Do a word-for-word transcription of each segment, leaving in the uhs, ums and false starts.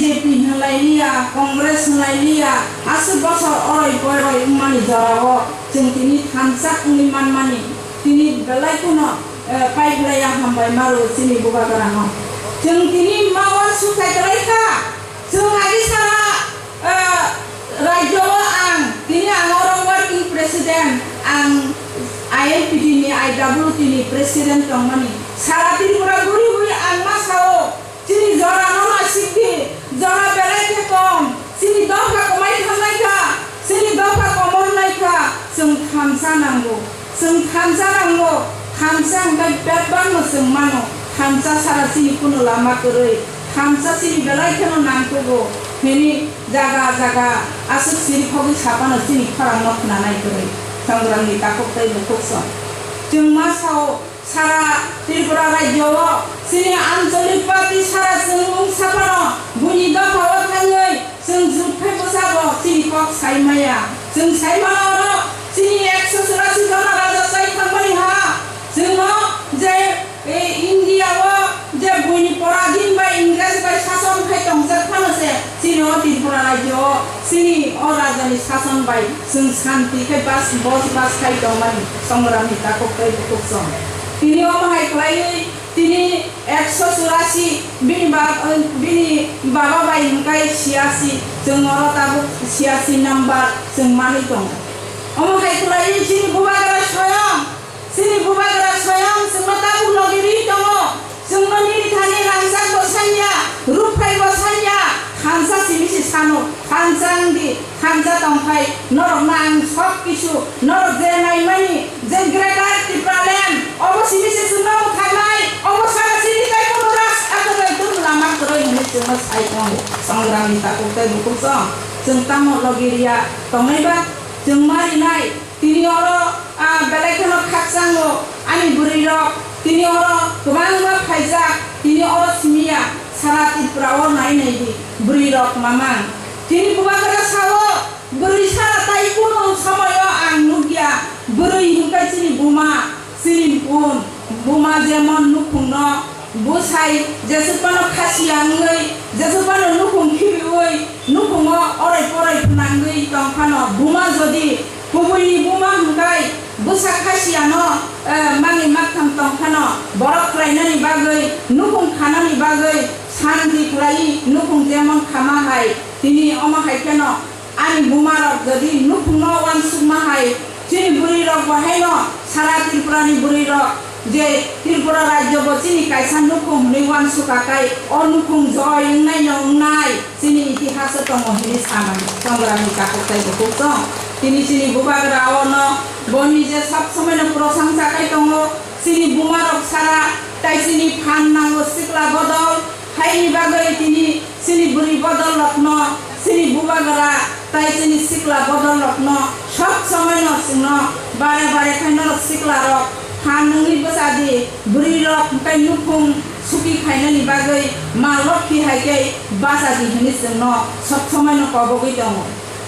B J P hinlai liya, Congress hinlai liya, aswk bosor oroi poroi wngmani jorao chwng tini thansa wngwi manmani tini belai kheno, eh, paiphlaiya hambai maro chini bubagrano. Chwng tini ma uansuk khai kwlai kha, chwng agi sara, eh, rajyo o ang tini ang oro working president, ang I L P D ni I W T ni president tongmani. Sara Tripura guri guri ang ma sao, chini jorano naisik di, jora belai khe kom, chini dopha komai thangnai kha, chini dopha komornai kha, chwng thansa nango, chwng thansa nango, thansa hwnkhe betbangno chwng mano, thansa sara chini kunu lama kwrwi, thansa chini belai kheno nangkukgo, hini jaga jaga aswk siri khogwi saphano chini khorangno khwnanai kwrwi, Songrangni takhuk tei bukhuk song. Chwng ma sao, Sara Tripura rajyo o chini ancholik party sara chwng wngsa phano buini dopha o thangwi chwng jut phai bwsabo chini kok sai maya. Chwng sai mano oro chini ekso churasi jona raja chai thangmani ha. Chwngno je, e, India o je buini poradin bai Ingres bai sason khai tongjak phano se Chini o Tripura rajyo o chini o rajani sason bai chwng santi khe bas-, bosbas khai tongmani Songrangni takhuk tei bukhuk song. Tini omo hai khlaiwi tini ekso churasi bini ba-, bini baba bai hwnkhe siyasi, chwng oro tabuk siyasi number chwng manwi tongo. Omo hai khlaiwi chini bubagra soyong Chini bubagra soyong chwngno tabuk logi rwi tongo. Chwngno nini thani rangchak bo sanya, rukphai bo sanya, thansa simi se sano, thansa wng di, thansa tong phai, norokno ang sob kisu, norok je naimani, je Greater Tipraland, obo simi se chwngno mwthaknai, obo saka chini tei kono ras akwrwi tong lama kwrwi hwnwi chwngno sai tongo. Songrangni takhuk tei bukhuk song, chwng tamo logi riya tongnai ba, chwng ma rinai. Tini oro, ah, belai kheno khakchango ani bwrwi rok. Tini oro kwbangma phaijak. Tini oro simiya sara Tripura o nai nai di bwrwi rok mamang. Tini bubagra sao bwrwi sara tai kunu somoi o ang nukya. Bwrwi hwnkhe chini buma, chini bun, buma jemon nukhungno Bwsai jeswk phano khasiya wngwi, jeswk phano nukhung khibiwi, nukhungo orai porai phnangwi tong phano, buma jodi kubuini buma hwnkhe bwsa khasiyano, eh, manwi maktham tong phano, borok khlainani bagwi, nukhung khanani bagwi santi khlaiwi nukhung jemon khama hai, tini omo hai kheno Ani bumarok jodi nukhungno uansukma hai, chini bwrwirok bo haino sara Tripurani bwrwirok je Tripura rajyo bo chini kaisa nukhung hwnwi uansukha khai, o nukhung joi wngnaino wngnai chini itihaso tongo hwnwi sanai Songrangni takhuk tei bukhuk chwng. Tini chini bubagra ono boni je sab somoino prosangsa khai tongo, chini bumarok sara tai chini phan nango sikla bodol, Haini bagwi tini chini bwrwi bodol rokno, chini bubagra tai chini sikla bodol rokno sob somoino chwngno bare bare khai norok sikla rok phan wngwi bwchadi, bwrwi rok tei nukhung suki khainani bagwi ma lokhi hai khe bachadi hwnwi chwngno sob somoino kobogwi tongo.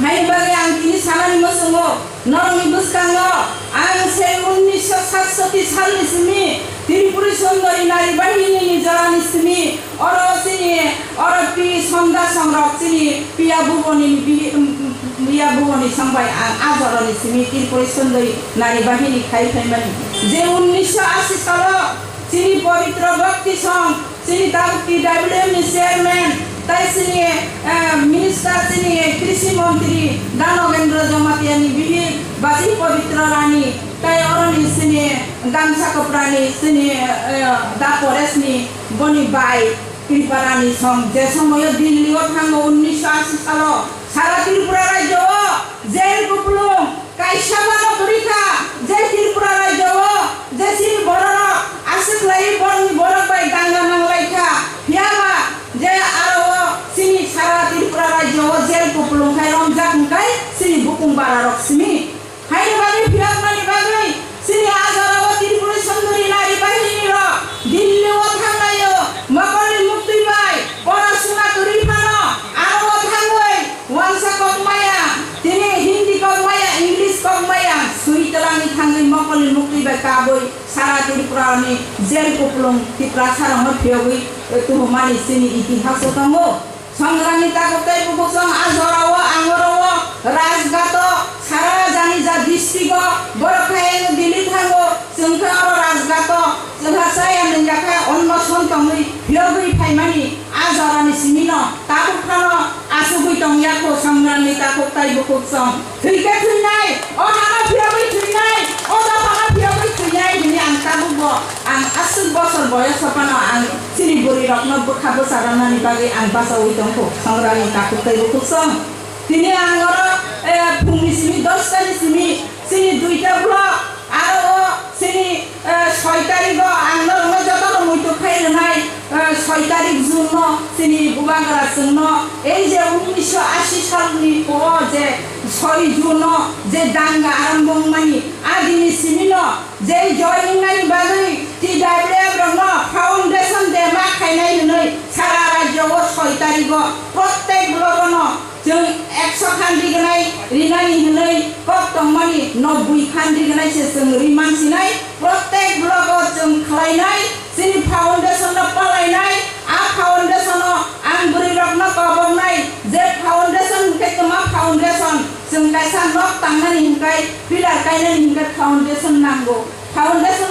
Haini bagwi ang tini sanani mwchungo, norokni bwskango ang se unnisho satsoti salni simi Tripuri Sundori Nari Bahini ni jorani simi oro chini oro Pi Sonda songrok chini Piya Buboni bihi-, um, um, Piya Buboni songbai ang a jorani simi Tripuri Sundori Nari Bahini khai phaimani. Je unnisho ashi salo chini Pabitra Bhakti Song Chini tabuk T W M ni chairman, tai chini, eh, minister chini krishi montri Danogendra Jamatia ni bihik Basi Pabitra Rani, tai oroni chini Gamsa Kaprani chini, eh, Da Pores ni boni bai Kriparani song je somoyo Delhi o thango unnisho ashi salo sara Tripura rajyo o jail kupulung Kaisa mano kwrwi kha, je Tripura rajyo o je chini bororok aswk khlaiwi borokni borok bai danga nang lai kha, phiya ba je aro o chini sara Tripura rajyo o jail kupulung khai romjak hwnkhe chini bukung bararok simi. Haini bagwi phiyoknani bagwi chini a jora o Tripuri Sundori Nari Bahini rok Delhi o thang lai o, mokolni muktwi bai porasuna kwrwi phano aro o thangwi Uansa kok maya, tini Hindi kok maya, English kok maya, swi twlangni thangwi mokolni muktwi bai kabwi sara Tripura ni jail kupulung Tiprasa rokno phiyogwi, eh, tuhumani chini itihas o tongo. Songrani takhuk tei bukhuk song a jorao ang oro o Rajghat o sara jani ja district o borok khai Delhi thango, chwng khe oro Rajghat o chwng ha chaya nungya khe onmoson tongwi phiyogwi phaimani a jorani simino tabuk phano asugwi tongya kho Songrani takhuk tei bukhuk song. Thwikhe thwinai, o hano phiyogwi thwinai, o dophano phiyogwi thwinai hwnwi ang tabukbo, ang aswk bosor boyoso phano ang chini bwrwirokno bwkha bwsa rwnani bagwi ang bachaui tongkho, Songrani takhuk tei bukhuk song. Tini ang oro, eh, phungni simi dosta ni simi chini duita block, aro o chini, eh, soi tarigo ang norokno jotono muitu khai rwnai. Eh, soi tarik June no chini bubagra chwngno ei je unnisho ashi salni o je soi June no je danga arambo wngmani, a dini simino je joining nani bagwi T W F rokno foundation day ma khainai hwnwi sara rajyo o soi tarigo prottek block no chwng ekso khan rignai rinani hwnwi kok tongmani, nobboi khan rignai se chwng ri mansinai, prottek block o chwng khlainai. Chini foundation no palainai, a foundation o ang bwrwi rokno koboknai, je foundation hwnkhe kwma foundation, chwng kaisa nok tangnani hwnkhe, pillar kainani hwnkhe foundation nango. Foundation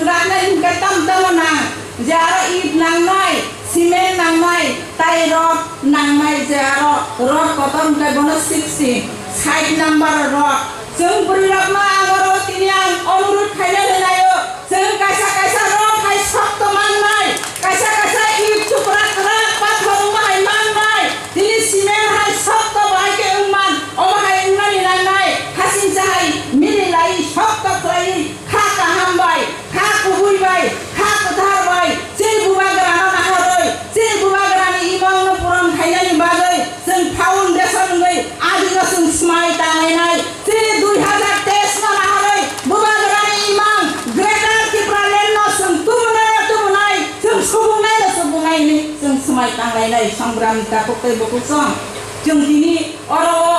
raknai hwnkhe tamo tamo nang, je aro it nangnai, cement nangnai, tai rod nangnai, je aro rod kotor hwnkhe bono sixty, side number rod. Chwng bwrwi rokno ang oro tini ang onurut khaina hwnaio. Chwng kaisa kaisa rok hai sokto mannai, kaisa kaisa it chukra kwrak pathor wngma hai mannai, tini cement hai sokto bahai khe wngman, omo hai wngnani nangnai, hasingcha hai mili lai sokto khlaiwi kha kaham bai, kha kubui bai, kha kwthar bai, chini bubagrano naharwi, chini bubagrani imangno puron khainani bagwi chwng foundation wngwi adino chwng swmai tanglainai. Chini dui hazar teis no naharwi bubagrani imang Greater Tipraland no chwng tubunai no tubunai, chwng subungnai no subungnai hwnwi chwng swmai tanglainai, Songrani takhuk tei bukhuk song. Chwng tini oro o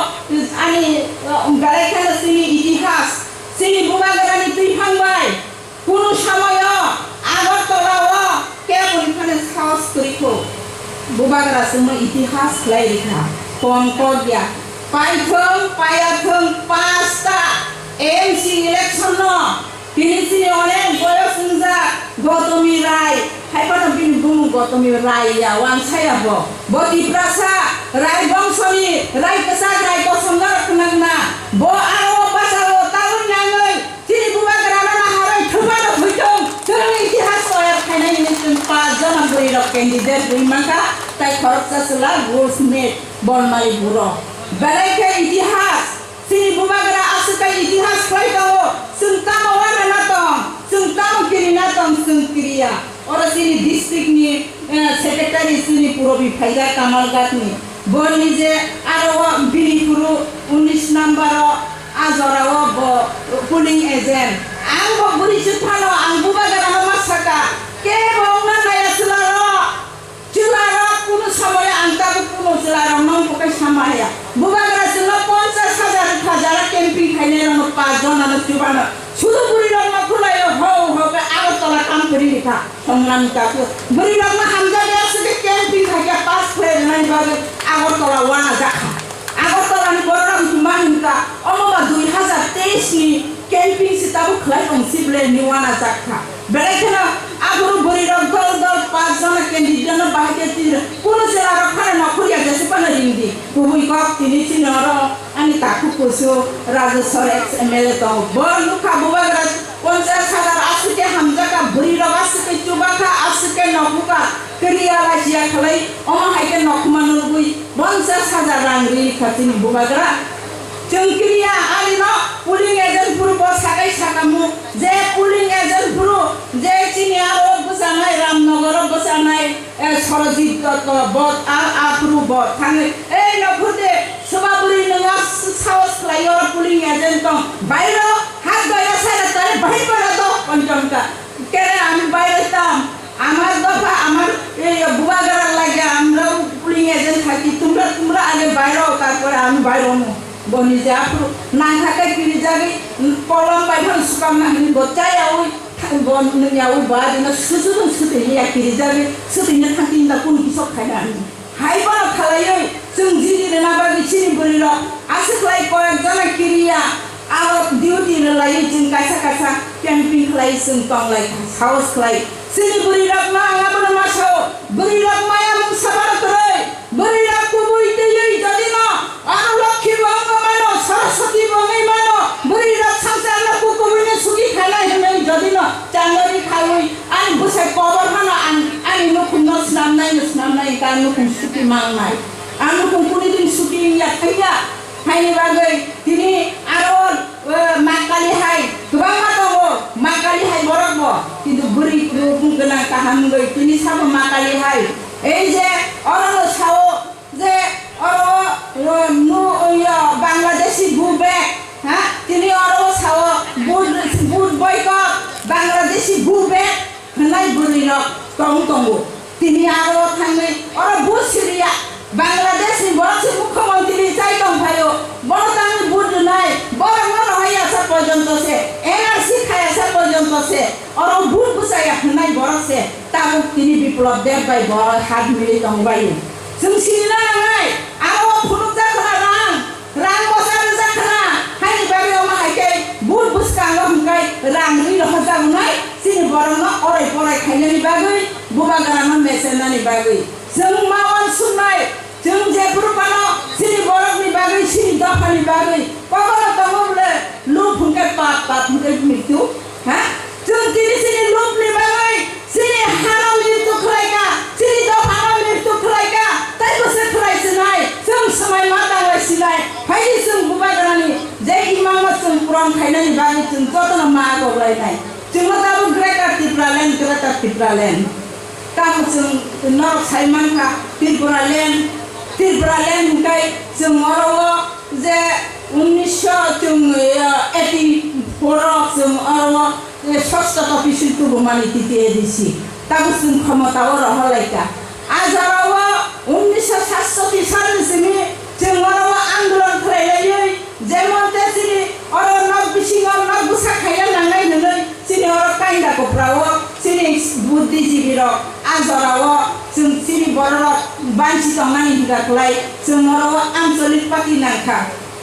ani, uh, belai kheno chini itihas, chini bubagrani twiphang bai kunu somoyo Agartala o keboni phano sahos kwrwi kho. Bubagra chwngno itihas khlai rikha, kom kok ya. Paithwng, payathwng, pasta M C election no tini chini onek boyos wngjak Gotomi Rai, hai phano bini bumung Gotomi Rai ya, wansaya bo. Bo Tiprasa Rai bongsoni Rai kwchak Rai kosomna rok khwnakna. Bo aro o bachao tabuk nangwi chini bubagrano naharwi thwpano thwitwng. Chwng itihas toyar khainai hwnwi chwng paanch jona bwrwi rok candidate rwi mankha, tai khoroksa chwla Goldsmith Bormali buro. Belai khe itihas. Chini bubagra aswk khe itihas khlai tongo, chwng tamo wanana tong, chwng tamo kirina tong, chwng kiriya. Oro chini district ni, eh, secretary chini Purabi phaijak Kamalghat ni. Boni je aro o bini phuru unis number o a jora o bo polling agent. Ang bo bwrwi se phano ang bubagra no ma saka, kebo wngna naiya chwla rok. Chwla rok kunu somoyo ang tabuk kunu chwla rok no bukai sama ya. Bubagra chwngno ponchas hajar rwkha jara camping khainai rok no paanch jona no chubano. Sudu bwrwi rok no khulaio ho ho khe Agartala kam kwrwi rikha. Songnani takhuk bwrwi rok no hamjakya swkhe camping khaikha pass khlai rwnai bagwi Agartala wana jakha. Agartala ni borok rok wngkha ma hinkha omo ba dui hazar teis ni camping se tabuk khlai tong si ble ni wana jakha. Belai kheno aphuru bwrwi rok dol dol paanch jona candidate no bahai khe twi rw. Kunu chwla rok phano nokhorya jesa phano ring di. Kubui kok tini chini oro ani takhuk kusu Rajeshwar ex M L A tongo. Bo nukha bubagra ponchas hajar aswk khe hamjakha, bwrwi rok aswk khe chubakha, aswk khe nokhukha. Kwrwi ala siya khlai omo hai khe nokhuma nugwi ponchas hajar rang ri kha chini bubagra. Chwng kiriya ani no polling agent phuru bo sakai sakamu je polling agent phuru je chini aro bwchanai Ramnagar o bwchanai, eh, Sorojit Dotto bo a, aphuru bo thangwi ei nokhur de soba bwrwi nwnga sahos khlai o polling agent tong bairo hat doya sara tare bahai bara do ponchom ka kere ami bairo tam. Amar dopha, amar, eh, bubagra lage, amrao polling agent thaki, tumra, tumra age bairo, tarpore ami bairo mo. Boni je aphuru nang thake kirijagwi, kolom bai phano sukam na hini bo chaya ui, tha-, bo nungya ui ba dino susu dun suti ya kirijagwi, suti ne thangki da kun kisok khaina ani. Hai bono Aswk khlai koyek jona kiriya, abo duty rwlaiwi chwng kaisa kaisa camping khlai chwng tonglai kha, sahos khlai. Chini bwrwi rokno ang abono ma sao, bwrwi rok maya mungsa bar kwrwi, bwrwi rok kubui twiwi jodi no ano Lokhi bo wngwi mano, Saraswati bo wngwi mano, bwrwi rok swngcharno kukubuino sugi khainai hwnwi jodi no chanjani khaui ani bwsai kobor phano ang ani nukhungno snamnai no snamnai, ta nukhung suki mangnai. Ang nukhung kuni din suki wngya thangya. Haini bagwi tini aro, eh, Makali hai kwbangma tongo, Makali hai borok bo, kintu bwrwi rukung gwnang kaham wngwi tini sabo Makali hai. Ei je oro no sao je oro, eh, nu, yo, Bangladeshi go back, ha? Tini oro sao vote, vote boycott, Bangladeshi go back. Hwnwi bwrwirok tong tongo. Tini aro thangwi oro vote siriya. Bangladesh ni borok se mukhyamantri chai tong phaio. Bono tangwi vote rwnai. Borokno rohor ya sa porjonto se, N R C khaya sa porjonto se, oro vote bwchaya hwnwi borok se tabuk tini Biplab Deb bai borok hat mili tong baio. Chwng sinina nangnai, aro phunukjak khna rang. Rang bosa rwjak khna, haini bagwi omo hai khe vote bwskango hwnkhe rang rwi rohorjak wngnai, chini borokno orai porai khainani bagwi, bubagrano mechenani bagwi. Chwng ma uansuknai, chwng jephuru phano chini borokni bagwi, chini dophani bagwi kobono tongo bwle, lub hwnkhe pap, pap hwnkhe mrityu. Ha? Chwng tini chini lubni bagwi, chini hano mrityu khlai kha, chini dophano mrityu khlai kha, tei bwswk khlai sinai, chwng swmai ma tanglai sinai. Phaidi chwng bubagrani je imangno chwng puron khainani bagwi chwng jotono ma goklainai. Chwngno tabuk Greater Tipraland, Greater Tipraland. Tamo chwng norok sai mankha Tripuraland, Tripuraland hwnkhe chwng oro o je unnisho chwng, eh, eighty four o chwng oro, eh, sosto office tubumani T T A D C. Tabuk chwng khomotao rohorlaikha. A jorao unnisho satshoti salni simi chwng oro o andolon khlailaiwi, jemon te chini oro nok bisingo nok bwsa khaina nangnai hwnwi chini oro kainda koprao chini buddhijibi rok a jorao chwng chini bororok banchi tongnani hinga khlai chwng oro o ancholic party nangkha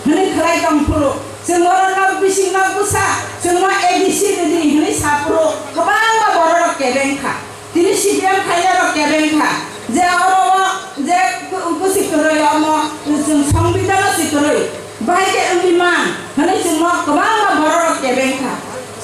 hwnwi khlai tongphuru chwng oro nok bising nok bwsa chwngno A D C rwdi hwnwi saphuru kwbangma bororok kebeng kha. Tini C P M khainarok kebeng kha, je oro o je ku-, kusi kwrwi omo chwng songbidhano si kwrwi, bahai khe wngwi man hwnwi chwngno kwbangma bororok kebeng kha.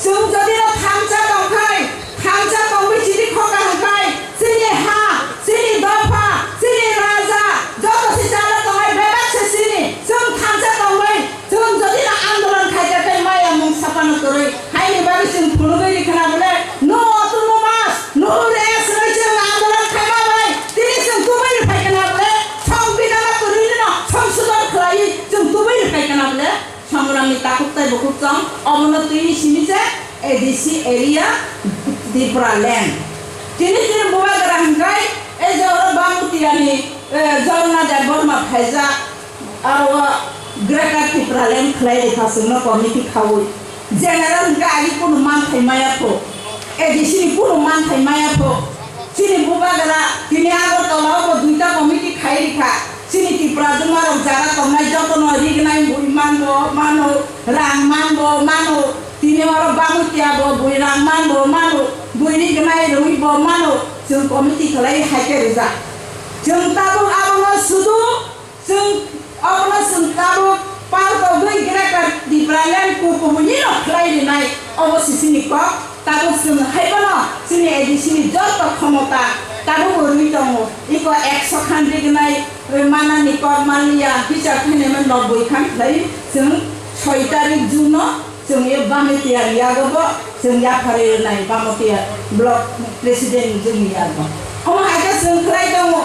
Chwng jodi no thansa tongkhai, thansa tongwi chini khoka hwnkhe, chini ha, chini dopha, chini raja, joto se jala tongnai bebak se chini, chwng thansa tongwi, chwng jodi no andolon khaikha khe maya mung sapano kwrwi, haini bagwi chwng phunugwi rikha na bole, no autonomous, no rest rwi chwng andolon khaima bai, tini chwng tubui rwphai kha na bole, songbidhano kwrwi no songsodhon khlaiwi chwng tubui rwphai kha na bole, songramni takhuk tei bukhuk chwng obono twi simi se A D C area Tipraland. Tini chini bubagra hwnkhe, e je oro Bangutiani, e, Jagannatha Debbarma phaijak, aro Greater Tipraland khlai rikha chwngno committee khaui. General hwnkhe agi kunu manthai maya pho, A D C ni kunu manthai maya pho. Chini bubagra tini Agartala o bo duita committee khai rikha. Chini Tipra Jwma rok jara tongnai jotono rignai bui manbo mano, rang manbo mano. Tini oro Bangutiya bo bui rang manbo mano, bui rignai rwi bo mano. Chwng committee khlai hai khe rijak. Chwng tabuk abono sudu Chwng obono chwng tabuk pal togwi Greater Tipraland kukumunino khlai rinai, obo se chini kok. Tabuk chwng hai bono chini A D C ni joto khomota tabuk rwui tongo. Iko ekso khan rignai, manani kok manliya, hisab khainai man noboi khan khlai chwng soi tarik June no. Chwng ye bamwi tiyar yago bo, chwng yapharwi rwnai bamwi tiyar block president chwng yago. Omo hai khe chwng khlai tongo,